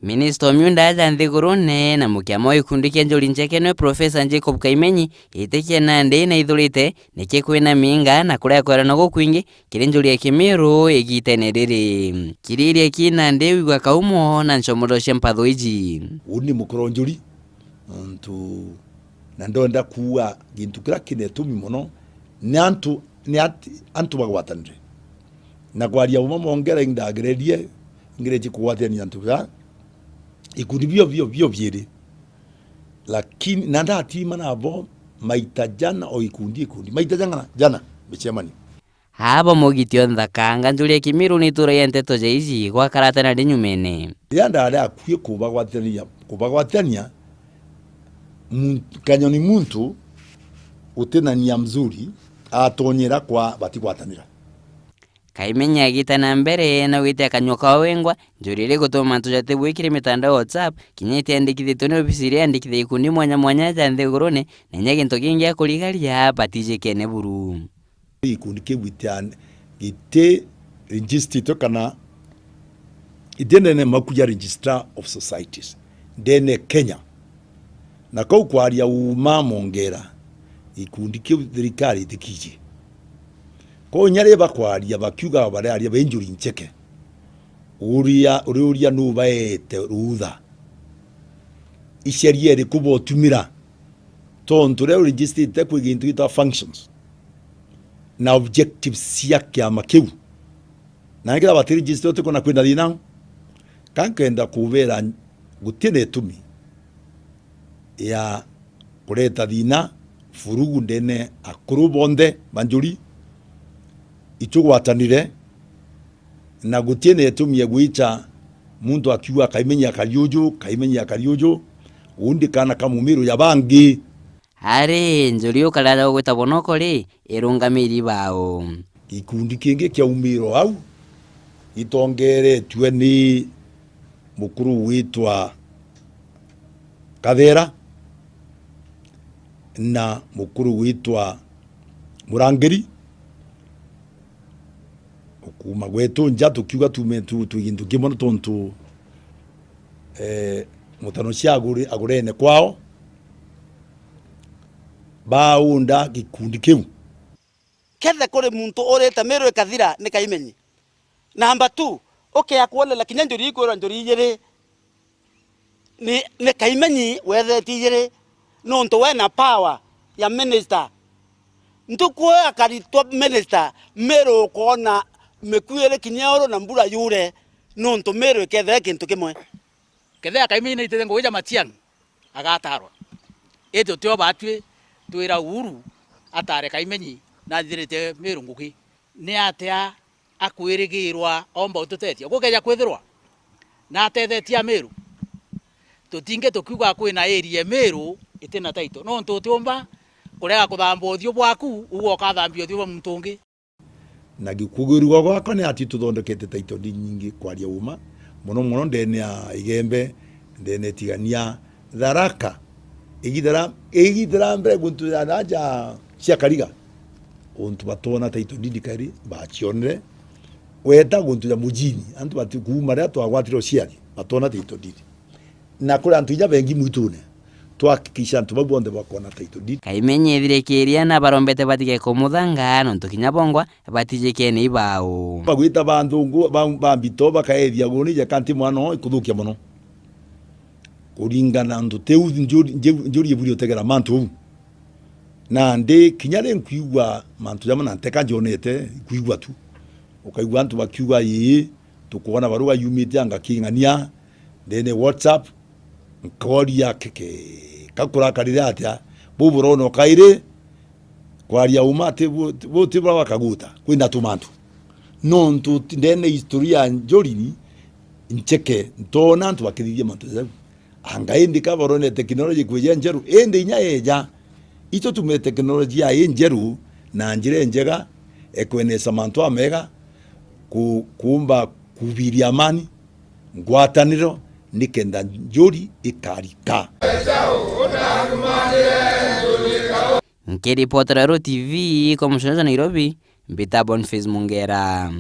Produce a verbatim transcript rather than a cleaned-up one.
Minista o miunda ya nthigurune na mukiama wa gikundi kia Njuri Ncheke niwe Professor Jacob Kaimenyi, itikia nandi naithurite niki kwina minga na kuria kwerana gukwingi kiri Njuri ya Kimiru igitene riri. Kiriria ki nandi wigua kaumo na nchomorio cia mpatho iji. Uni mukuru Njuri, nontu na ndonda kuuga gintu kiria kina itumi mono ni antu, ni ati, antu bagwatanire. Na kwaria uma mongera indagererie, ngeretie kugwatania antu ba ikundi bio, bio, bio biiri. Lakini na ndatima nabo maita jana o ikundi, ikundi. Maita jana, jana, micemanio. Aa bamugitio nthaka, nga Njuri ya Kimiru ni ituragia nteto ja iji gwakarata na ri nyumene. Riria ndari akui kubagwatania, kubagwatania, mu-, Kanyoni muntu utina nia mzuri atonyera kwa batigwatanira. Kaimenyi agita na mbere na gwita kanyua kao wengwa, Njuri iri gutuma mantu jatibui kiri mitandao ya WhatsApp, kinya itiandikithitwe ni obisi iria yandikithagia ikundi mwanya mwanya ja nthigurune, na inya gintu kingi akurigaria batijikene buru. Gikundi kiu giti-, giti registered kana giti ndene maku ja Registrar of Societies ndene Kenya. Na kau kwaria uma mongera, gikundi kiu thirikari itikiji. Kwou inya riria bakwaria bakiuga barearia ba Njuri Ncheke, uria, uriuria nu baete rutha? Iceria iriku botumira? Tontu riria uregistered kwi gintu gitagwa functions na objectives cia kiama kiu. Na nikenda batiregister utikona kwina thina. Ka nkenda kubera gutina itumi ya kureta thina, furugu ndene akuru bonthe ba Njuri, itugwatanire, na gutina itumi ya gwicha muntu akiuga Kaimenyi akari uju, Kaimenyi akari uju, undi kana ka Mumiru ja bangi. Ari Njuri ukaraja ugwita bonoko ri, irungamiri bao. Gikundi kingi kiaumire o au, gitongeretue ni mukuru witwa Kathera na mukuru witwa Murangiri. Kuuma gwetu nja tukiuga tume tu, twi gintu kimwe, ni tontu, eh, mutano cia agure-, agurene kwao baunda gikundi kiu. Kethe kuri muntu urite Miru ikathira, ni Kaimenyi. Namba two, ukea kuonela kinya Njuri ikwirwa Njuri ijiri, ni, ni Kaimenyi wethetie ijiri, nontu we na power ya minister. Ntuku iyo akaritwa minister, Miru ukoona miku iri kinya uru na mbura yure, nontu Miru ikethira i kintu kimwe. Kethira Kaimenyi naitite ngugi ja Matiang'i, agatarwa. Indi tio batwi twira Uhuru atare Kaimenyi na athithirite Miru ngugi. Ni atia akwirigirwa omba ututethia? Gukeja kwithirwa na atethetie Amiru, tutingi tukiuga kwina area Miru itina title, nontu utiumba kurega kuthamba uthiu bwaku, uga ukathambia uthiu bwa muntu ungi. Na gikugwirua gwakwa ni ati tuthondekete title deed nyingi, kwaria uma, mono mono ndene ya Igembe, ndene Tigania, Tharaka, igithira, igithira mbere guntu ya naja cia Kariga, untu batona title deed kairi bacionire, weta guntu ya mujini, antu bati kuuma riria twagwatire uciari, batona title deed. Na kuri antu inya bengi mwitune, twahakikisha antu bau bonthe bakona title deed. Kaimenyi ethirikiria na barombete batige kumuthanga, nontu kinya bongwa batijikene ibao. Bagwita banthungu, ba, ba mbito, bakaethia guni, jeka nti mwana oo ikuthukia mono. Kuringana na ntu tiu Njuri, Njuri, Njuri iburi utegera mantu uu. Nandi kinya ri nkwigua mantu jamwe na nteka njonete, nkwigua tu. Ukaigua antu bakiuga, "Ii, tukwona barua yumite anga king'ania ndene WhatsApp." Nkoria, "Keke, kakurakarire atia? Buu burona ukairi?" Kwaria uma ati bu, bu ti bura bakaguta, kwina tumantu. Nontu ti-, ndene historia ya Njuri Ncheke, ntona antu bakithithia mantu jau. Anga indi ka barone teknoloji kwija njeru, indi inya yeja, itutume teknoloji ya i njeru na njira injega, ekwenesa mantu amega, ku-, kuumba kubiria amani, ngwataniro, nikenda Njuri ikarika. Nkiripotera Ruuru T V kwa mucene jwa Nairobi, mbita Boniface Mungera.